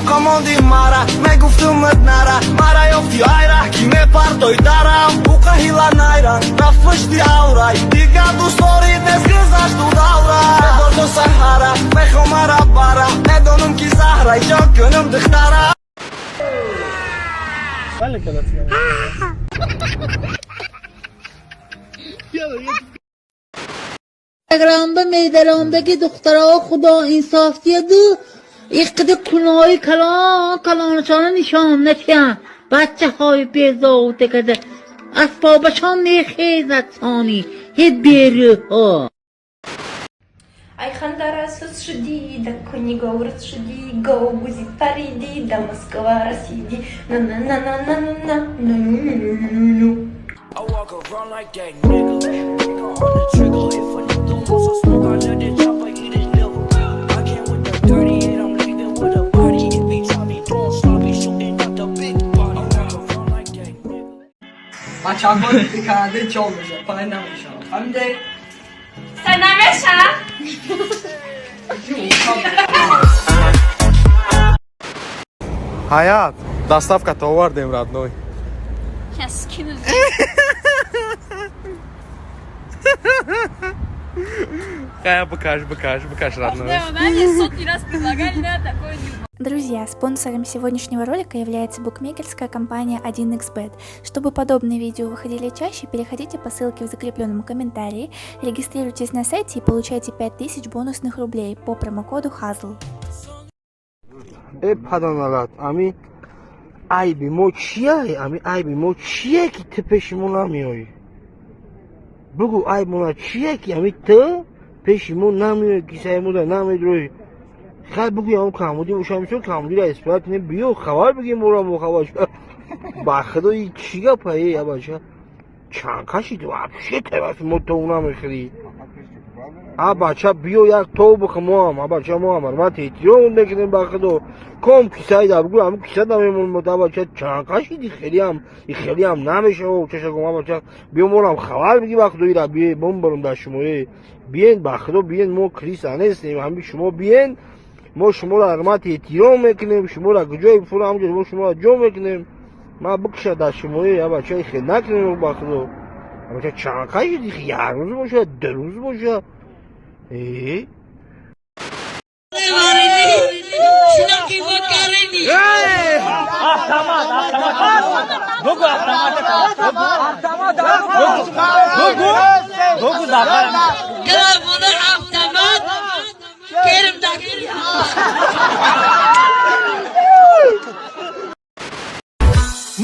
Тоқа монди мара, мегуфтумат нара, мара ёфти айра, ки мепартой дарам. Уқа ҳила найран, рафт пушти аврай. Дигар дӯстдорӣ нест, гузашту давра. Бедор то саҳара, мехом мара бара. Медонам ки заҳрай, чо кунам духтара. Инстаграмда медаромдаги духтаро худо инсоф диҳаду иқиди кунои калон калоншона нишон натиҳанд. Бачаҳои безовута када асбобашон мехезад сони ҳе берӯҳо. Айхандара шуди, да кони город шуди, гоу гузи париди, да Москва расиди, на на на на на на на на на на на. I walk around like that nigga. Finger on the trigger. If a nigga wants some smoke, I let the chopper eat his liver. I came with the 38, I'm leaving with a body. If he try me doing sloppy, shooting out the big body. I walk around like that nigga. Ман чанд бор фикр карда чол мешавам, пай намешавам. Фаҳмиде? Са намеша? Ҳаят, доставка-то овардем, родной. Сейчас скину. Хая, бикаш, бикаш, бикаш, родной. Мне сотни раз предлагали, да, такое не. Друзья, спонсором сегодняшнего ролика является букмекерская компания 1xBet. Чтобы подобные видео выходили чаще, переходите по ссылке в закрепленном комментарии, регистрируйтесь на сайте и получайте 5000 бонусных рублей по промокоду HAZL. Э паданалат, ами айби мо чия? Ами айби мо чие ки ту пеши мо намеоӣ? Бугӯ, айб мона чие ки ами ту пеши мо намеоӣ, кисаи мода намедроӣ? Хай бугӯ, ам камбудӣ боша, мисол камбудиро исбот кунем, биё хабар бигем моро, мо хабар. Ба худо, и чӣ гапа? Э абача, чанд кашид вообще тарафи мо то намехӯрӣ? А бача, биё як тов бихӯ, моам, а бача, моам ҳурмат эҳтиром мекунем. Ба худо, ком кисаи да бугӯ, ам киса намемонем. А бача, чанд кашиди? Хелиам хелиам намешава, чашагом. А бача, биё морам хабар биги, ба худо, ира биё бомбарам дар шумо. Э биен, ба худо, биен, мо криса нестем. Ҳами шумо биен, мо шуморо ҳурмат эҳтиром мекунем, шуморо куҷое бифурам, ҳамҷо мо шуморо ҷо мекунем. Ма бикша дар шумо, а бача, хел накунем. Ба худо, а бача, чанд кашиди? Як рӯз боша, 2 рӯз боша, э.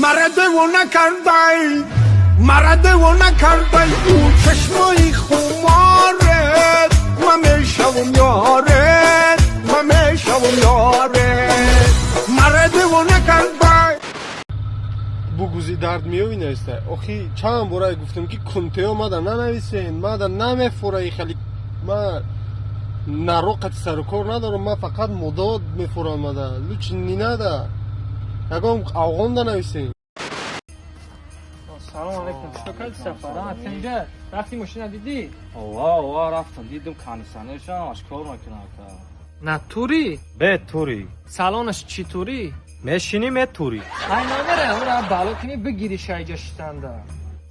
Мара девона кардай, мара девона кардай, ӯ чашмои хуморет, ман мешавам ёрет, ман мешавам ёрет. Мара девона кардай. Бугузи дард меёви нависта. Охи, чанд бора гуфтам ки кунтео мада нанависен, мада намефура хали. Ма нароқати сару кор надорам, ма фақат мудод мефурам мада. Лучше не надо. Ягон афғонда нависен. Салом алейкум. Чӣ кардӣ сафар? А, тинҷа? Рафти мошина дидӣ? Ова, ова, рафтам, дидам, кондитсионершам аш кор мекунад. На тури? Бе тури. Салонаш чӣ тури? Мешинӣ, метури. Ай намера, ура бало кунӣ бигирӣ шайҷа шитанда.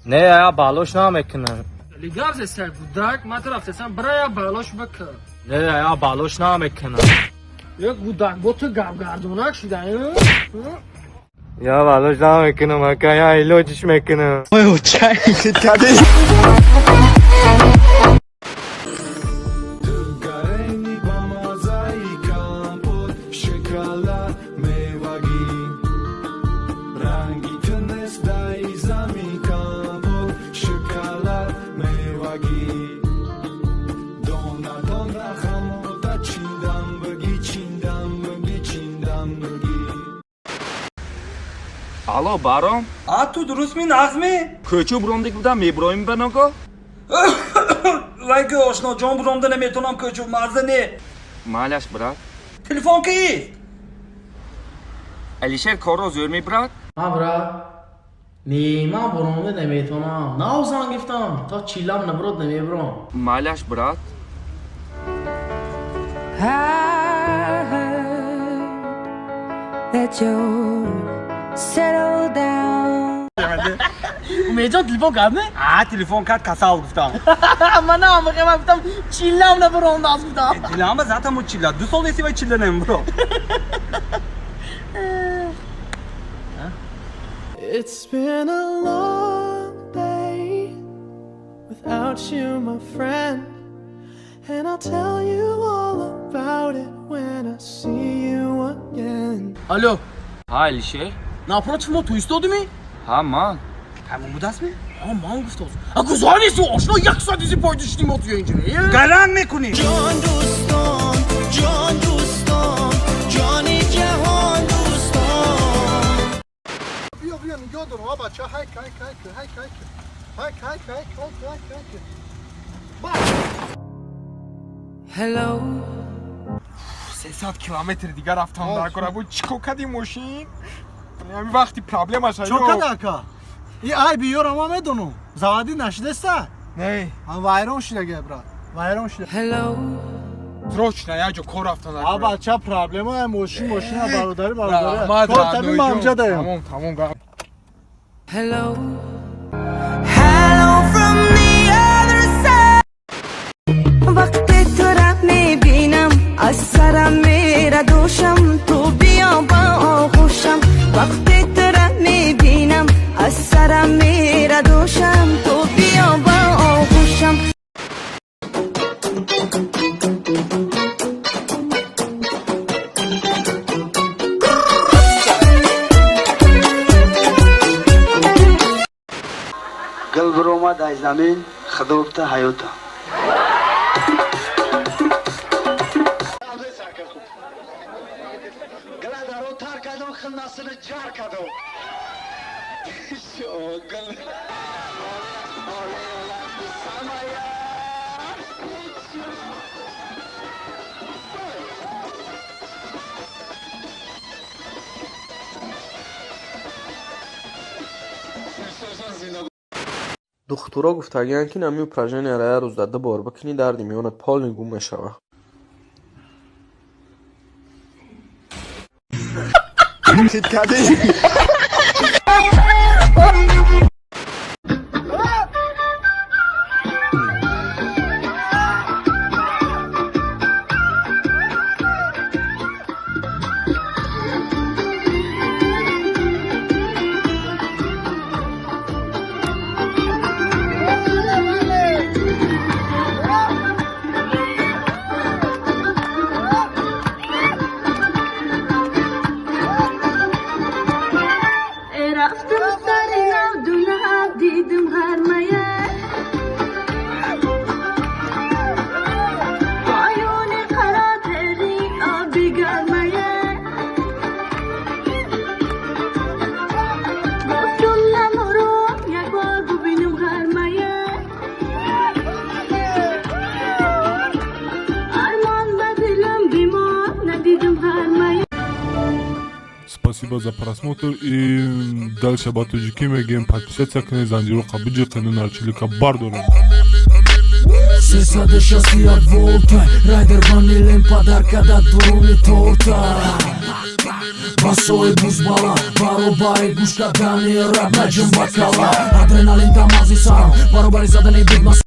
Не, я балош намекунам. Лигав зе сар гудак, ма ту рафтесам, бира я балош бикун. Не, я балош намекунам. Як гудак, бо ту гапгардонак шуда, Я балош намекунам, ака, я илоҷиш мекунам. Гарени ба маззаи компот, шоколад, мевагӣ. Ранги ту нест даи замин, компот, шоколад, мевагӣ. Дона дона хамота чиндам бигӣ, чиндам бигӣ, чиндам бигӣ. Алло, баром. А ту дурустми, нағзми? Кӯчу буромдик будам, мебуроим ба ногоҳ? Вай гӯ, ошноҷон, буромда наметонам, кӯчу мазза не. Майляш, брат. Телефон кист? Алишер корро зӯр мебурад? Ҳа, брат. Не, ман буромда наметонам. Нав занг гирифтам, то чиллам набурод намебурам. Майляш, брат. I heard That you're settled down. Умедҷон телефон кард, не? А, телефон кард, касал гуфтам. Ман намехоҳам, ман гуфтам, чиллам набаромдааст, гуфтам. Дилама затаму чилла. 2 сол неси вай чилла намебро. It's been a long day without you, my friend. And I'll tell you all about it when I see you again. Алло. Ҳа, Алишер. Напротив мо ту истодимӣ? Ҳа, ман. Ҳамон будастми? Ҳа, ман гуфтоз. А гузар нест, ошно, як соат изи пойди шидим мо туя инҷо. Гаранг мекунӣ. Ҷон дӯстон, ҷон дӯстон, ҷони ҷаҳон дӯстон. Биё, биё, нигоҳ дорам, а бача, ҳайк, ҳайк, ҳайк, ҳайк, ҳайк, ҳайк, ҳайк, ҳайк, ҳайк, ҳайк, ҳайк. Hello. 300 километр дигар рафтам дар кора бо. Чӣ кор кардӣ мошин? Ҳамин вақти проблема шаё. Чо када, ака? И айби ёра ман медонам, заводить нашидеста. Не. Вайрон шидаге, брат, вайрон шида. Hello. Срочно як ҷо кор рафтам дар А кора. бача, проблема мошин, мошина, бародари, бародари. Раҳмат. Кор таби мамҷа даем. Тамом, тамом. Hello. Hello from the other side. وقتی تو را میبینم از سرم میره دوشم، تو بیا با آغوشم. وقتی تو را میبینم از سرم میره دوشم، تو بیا با آغوشم. Гул биромад аз замин, худо гуфта ҳаёта. Гила тар кардам, хилнасини ҷар кардам. Гул. Духтуро гуфтагиянд, ки ҳамин упражненияро як рӯзда ду бор бикунӣ, дарди миёнат полный гум мешавад. Хит кардӣ. Рафтам сари навдуна, дидим ғармая. Оюни қаротари оби гармая. Гуфтум, намурум, як бор бубинум ғармая. Армон ба дилам бимон, надидим ғармая. Спасибо за просмотр и дальше ба тоҷикӣ мегӯем: подписаться кунед, занҷироқа биҷиқену нарчилика бардорем. 361 волта райдер ванилен подарка да дуруни торта. Басои бузбала баробари гӯш кардани рап наҷум бакала. Адреналин дамази сарам баробари задани бигма.